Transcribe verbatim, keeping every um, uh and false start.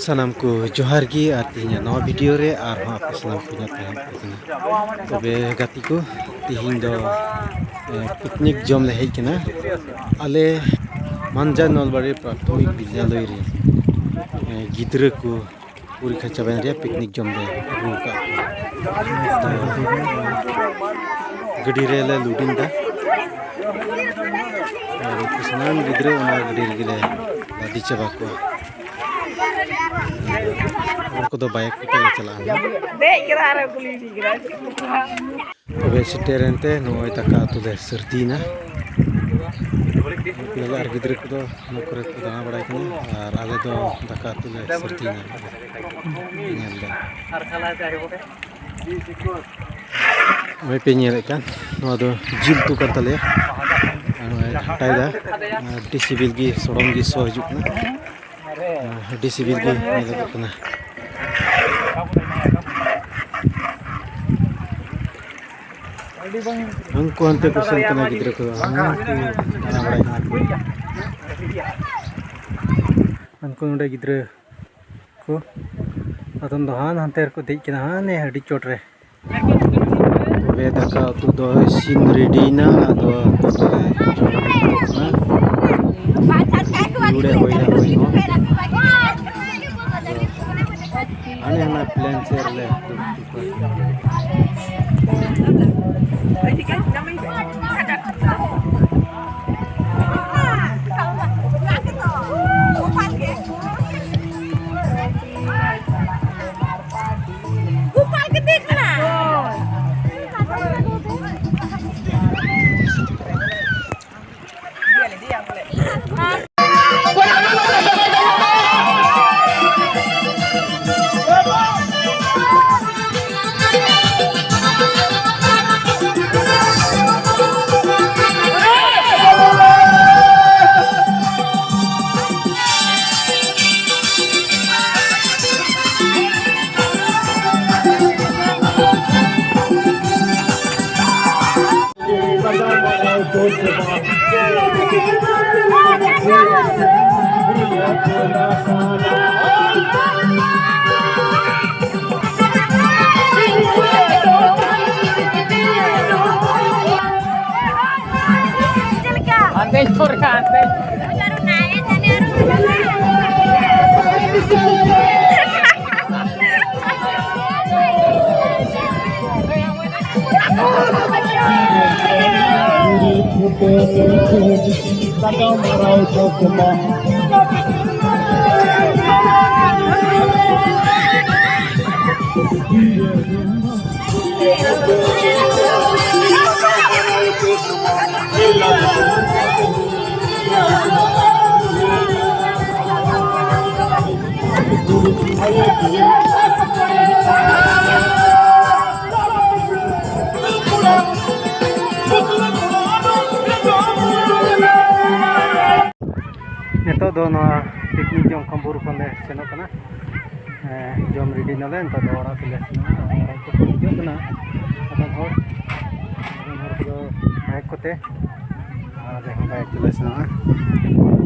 ᱥᱟᱱᱟᱢ ᱠᱚ ᱡᱚᱦᱟᱨ ᱜᱮ, ᱟᱨ ᱛᱮᱦᱮᱧᱟᱜ ᱱᱚᱣᱟ ᱵᱷᱤᱰᱤᱭᱳ ᱨᱮ ᱟᱨᱦᱚᱸ ᱟᱯᱮ ᱥᱟᱱᱟᱢ ᱠᱚ ᱧᱟᱯᱟᱢ ᱦᱩᱭ ᱠᱟᱱᱟ᱾ ᱛᱚᱵᱮ ᱜᱟᱛᱮ ᱠᱚ, ᱛᱮᱦᱮᱧ ᱫᱚ, ᱮ, ᱯᱤᱠᱱᱤᱠ ᱡᱚᱢ ᱞᱮ ᱦᱮᱡ ᱠᱟᱱᱟ᱾ ᱟᱞᱮ ᱢᱟᱱᱡᱟ ᱱᱚᱞᱵᱟᱲᱤ ᱯᱨᱟᱛᱷᱚᱢᱤᱠ ᱵᱤᱫᱽᱭᱟᱞᱚᱭ ᱨᱮ, ᱮ, ᱜᱤᱫᱽᱨᱟᱹ ᱠᱚ ᱯᱚᱨᱤᱠᱠᱷᱟ ᱪᱟᱵᱟᱭᱮᱱ ᱨᱮᱭᱟᱜ ᱯᱤᱠᱱᱤᱠ ᱡᱚᱢ ᱞᱮ ᱟᱹᱜᱩ ᱟᱠᱟᱫ ᱠᱚᱣᱟ᱾ ᱛᱚ, ᱜᱟᱹᱰᱤ ᱨᱮᱞᱮ ᱞᱳᱰᱤᱝ ᱮᱫᱟ᱾ ᱟᱨ ᱩᱱᱠᱩ ᱥᱟᱱᱟᱢ ᱜᱤᱫᱽᱨᱟᱹ ᱚᱱᱟ ᱜᱟᱹᱰᱤ ᱨᱮᱜᱮ ᱞᱮ ᱞᱟᱫᱮ ᱪᱟᱵᱟ ᱠᱚᱣᱟ᱾ ᱩᱱᱠᱩ ᱫᱚ ᱵᱟᱭᱤᱠ ᱠᱚᱛᱮ ᱞᱮ ᱪᱟᱞᱟᱜᱼᱟ᱾ ᱫᱮᱡ ᱠᱮᱫᱟ ᱟᱨ ᱠᱩᱞᱤ ᱤᱫᱤ ᱠᱮᱫᱟ᱾ ᱛᱚᱵᱮ ᱥᱮᱴᱮᱨᱮᱱ ᱛᱮ ᱱᱚᱜᱼᱚᱭ ᱫᱟᱠᱟ ᱩᱛᱩ ᱞᱮ ᱥᱟᱹᱨᱫᱤᱭᱮᱱᱟ᱾ ᱩᱱᱠᱩ ᱟᱨ ᱜᱤᱫᱽᱨᱟᱹ ᱠᱚᱫᱚ ᱚᱱᱟ ᱠᱚᱨᱮ ᱠᱚ ᱫᱟᱬᱟ ᱵᱟᱲᱟᱭ ᱠᱟᱱᱟ, ᱟᱨ ᱟᱞᱮ ᱫᱚ ᱫᱟᱠᱟ ᱩᱛᱩ ᱞᱮ ᱥᱟᱹᱨᱫᱤᱭᱮᱱᱟ᱾ ᱧᱮᱞ ᱫᱟ᱾ ᱱᱚᱜᱼᱚᱭ ᱯᱮ ᱧᱮᱞᱮᱫ ᱠᱟᱱ, ᱱᱚᱣᱟ ᱫᱚ ᱡᱤᱞ ᱩᱛᱩ ᱠᱟᱱ ᱛᱟᱞᱮᱭᱟ᱾ ᱟᱨ ᱱᱚᱜᱼᱚᱭ ᱜᱷᱟᱱᱴᱟᱭᱮᱫᱟ᱾ ᱟᱹᱰᱤ ᱥᱤᱵᱤᱞ ᱜᱮ ᱥᱚᱲᱚᱢ ᱜᱮ ᱥᱚ ᱦᱤᱡᱩᱜ ᱠᱟᱱᱟ᱾ ᱟᱹᱰᱤ ᱥᱤᱵᱤᱞ ᱜᱮ ᱧᱮᱞᱚᱜᱚᱜ ᱠᱟᱱᱟ᱾ ᱩᱱᱠᱩ ᱦᱟᱱᱛᱮ ᱠᱚ ᱥᱮᱱ ᱠᱟᱱᱟ ᱜᱤᱫᱽᱨᱟᱹ ᱠᱚᱫᱚ, ᱦᱟᱱᱠᱩ ᱫᱟᱬᱟ ᱵᱟᱲᱟᱭ ᱠᱟᱱᱟ ᱠᱚ᱾ ᱩᱱᱠᱩ ᱱᱚᱰᱮ ᱜᱤᱫᱽᱨᱟᱹ ᱠᱚ, ᱟᱫᱚᱢ ᱫᱚ ᱦᱟᱱ ᱦᱟᱱᱛᱮ ᱨᱮᱠᱚ ᱫᱮᱡ ᱠᱟᱱᱟ, ᱦᱟᱱᱮ ᱟᱹᱰᱤ ᱪᱚᱴ ᱨᱮ᱾ ᱛᱚᱵᱮ ᱫᱟᱠᱟ ᱩᱛᱩ ᱫᱚ ᱤᱥᱤᱱ ᱨᱮᱰᱤᱭᱮᱱᱟ, ᱟᱫᱚ ᱱᱚᱰᱮ ᱡᱚᱢ ᱞᱟᱹᱜᱤᱫᱚᱜ ᱠᱟᱱᱟ᱾ ᱱᱚᱰᱮ ᱦᱩᱭᱱᱟ ᱦᱩᱭ ᱦᱚᱸ᱾ ᱟᱫᱚ ᱦᱟᱱᱮ ᱦᱟᱱᱟ ᱯᱞᱮᱱ ᱥᱮᱫ ᱨᱮᱞᱮ ᱫᱩᱲᱩᱵ ᱠᱚᱣᱟ᱾ ᱱᱤᱛᱚᱜ ᱫᱚ ᱱᱚᱣᱟ picnic ᱡᱚᱢ ᱠᱷᱚᱱ ᱵᱩᱨᱩ ᱠᱷᱚᱱ ᱞᱮ ᱥᱮᱱᱚᱜ ᱠᱟᱱᱟ᱾ ᱦᱮᱸ, ᱡᱚᱢ ready ᱱᱟᱞᱮ, ᱱᱤᱛᱚᱜ ᱫᱚ ᱚᱲᱟᱜ ᱛᱮᱞᱮ ᱥᱮᱱᱚᱜᱼᱟ᱾ ᱚᱲᱟᱜ ᱠᱚ ᱦᱤᱡᱩᱜ ᱠᱟᱱᱟ ᱟᱫᱚᱢ ᱦᱚᱲ, ᱟᱫᱚᱢ ᱦᱚᱲ ᱠᱚᱫᱚ bike ᱠᱚᱛᱮ, ᱟᱨ ᱟᱞᱮ ᱦᱚᱸ bike ᱛᱮᱞᱮ ᱥᱮᱱᱚᱜᱼᱟ᱾